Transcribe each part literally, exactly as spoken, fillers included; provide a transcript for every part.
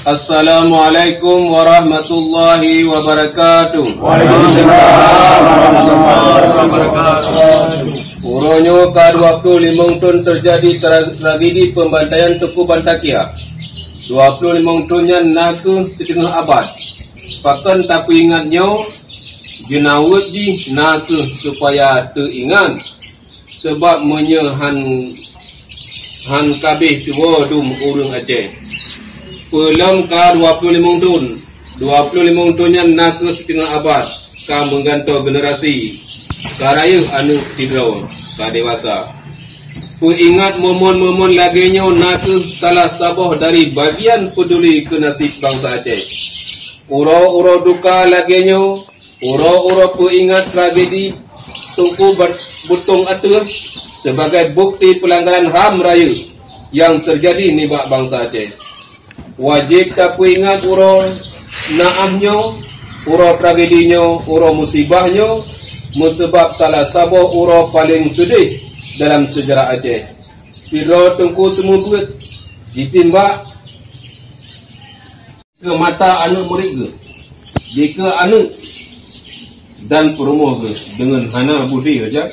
Assalamualaikum warahmatullahi wabarakatuh. Waalaikumsalam warahmatullahi wabarakatuh. Uroe nyoe ka dua ploh limong thon teujadi tra-, tragedi peubantaian Teungku Bantaqiah. Dua ploh limong thon nyan na kheueh siteungoh abad. Pakon tapeuingat nyoe? Jeunaweueb jih na kheueh supaya teuingat. Sabab meunyoe han, han kabeh tuwoe dum ureuëng Aceh. Peulom ka dua ploh limong thon. Dua ploh limong thon nyan na kheueh siteungoh abad ka meugantoe generasi, ka rayeuk aneuëk sidroe ka dewasa. Peuingat momon-momon lagée nyoe na kheueh salah saboh dari bagian peuduli keu naseb bansa Aceh. Uroe-uroe duka lagée nyoe, uroe-uroe peuingat tragedi Teungku Bat-, Butong Ateueh sebagai bukti peulanggaran ham rayeuk nyang teujadi nibak bansa Aceh. Wajéb tapeuingat uroe naah nyoe, uroe tragedi nyoe, uroe musibah nyoe, meuseubab salah saboh uroe paleng seudeh dalam seujarah Aceh. Sidroe teungku seumeubeuet jitimbak keu mata aneuëk murit geuh, dikeue aneuëk dan peurumoh geuh deungon hana budi saja.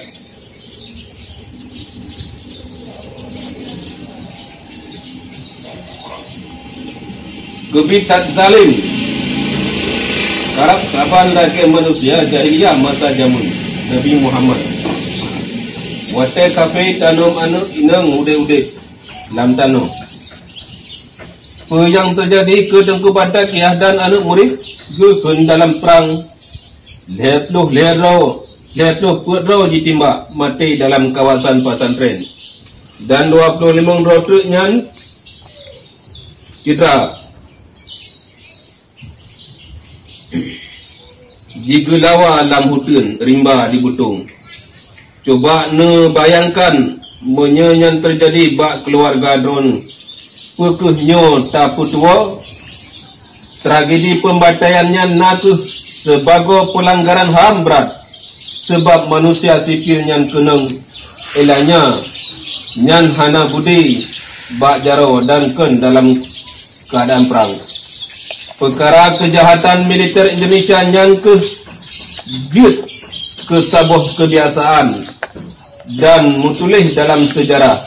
Keubiet that zalem, karab saban lagée manusia jahiliyah masa jameun Nabi Muhammad. Watée kafé tanom aneuëk inong udeb-udeb lam tanoh. Peue nyang teujadi keu Teungku Bantaqiah dan aneuëk murit geuh kheun dalam prang? Lhée ploh lhée droe, lhée ploh peuet droe jitimbak maté dalam kawasan pesantren, dan dua ploh limong droe treuk nyan cedera. Jigeulawa lam huteun rimba di Butong. Cuba neubayangkan meunyoe nyan teujadi bak keuluwarga droeneuh, peu kheueh nyoe tapeutuwoe? Tragedi peubantaian nyan na kheueh sibagoe peulanggaran ham brat, sabab manusia sipil nyan keunong ilanya nyan hana budi bak jaroe dan kon dalam keuadaan prang. Peukara keujahatan militer Indonesia nyan kheueh jeuet keu saboh keubiasaan dan meutuléh dalam seujarah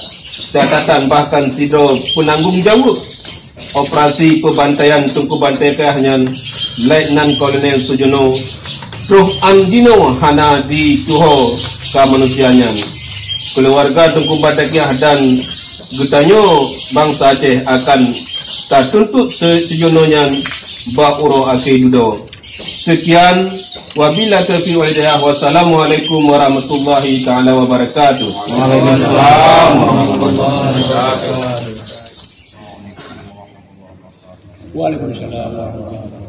catatan, bahkan sidroe peunanggong jaweueb operasi peubantaian Teungku Bantaqiah nyan, Letnan Kolonel Sujono, troh án jinoe hana jituho keu manusia nyan. Keuluwarga Teungku Bantaqiah dan geutanyoe bansa Aceh akan tatuntut se-, Sujono nyan bak uroe akhé dudoe. Seukian, wabillahi taufiq wal hidayah. Wassalamualaikum warahmatullahi taala wabarakatuh. Waalaikumsalam warahmatullahi wabarakatuh. Waalaikumsalam warahmatullahi wabarakatuh.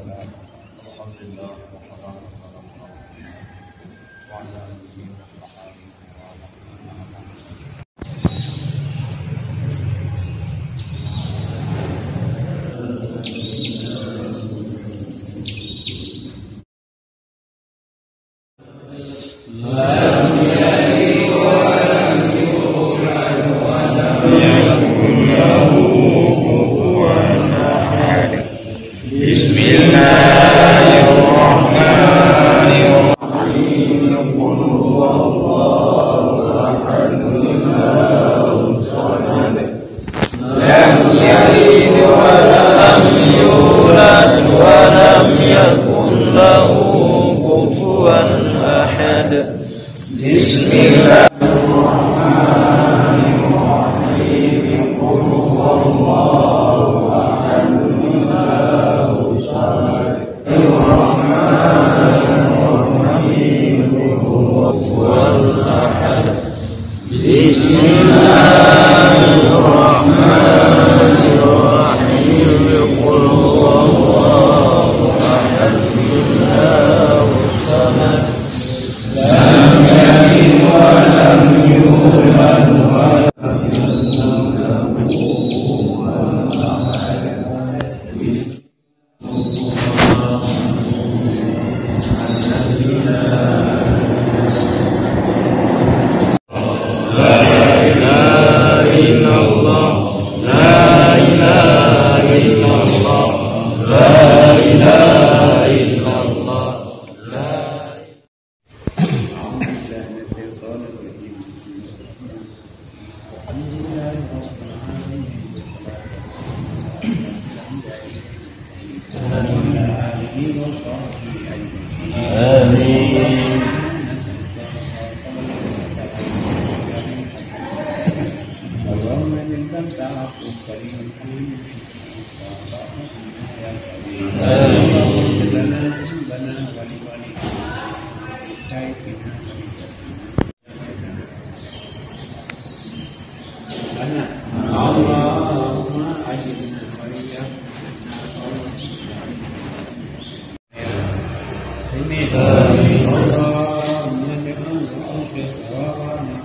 بسم الله الرحمن الرحيم. قل هو الله أحد، الله الصمد. لم يلد ولم يولد ولم يكن له كفوا أحد. بسم الله الرحمن الرحيم. قل هو الله أحد، الله الصمد. الرحمن الرحيم. قل هو الله أحد. بسم الله الرحمن الرحيم. قل هو الله أحد، الله الصمد. لم يلد ولم يولد ولم يكن له كفوا أحد. اللهم أجرنا وإياك من النار. آمين. اللهم اجعل الأرض ثوابنا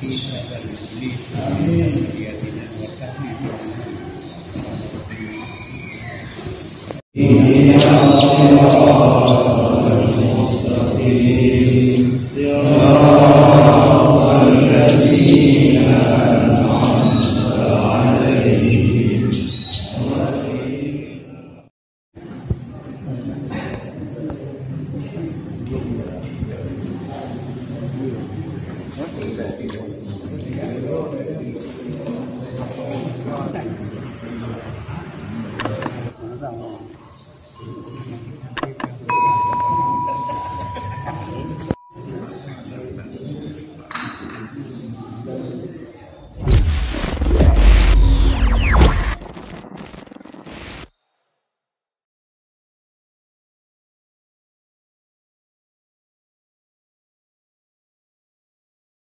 في هذا المجلس. آمين. وتثبيت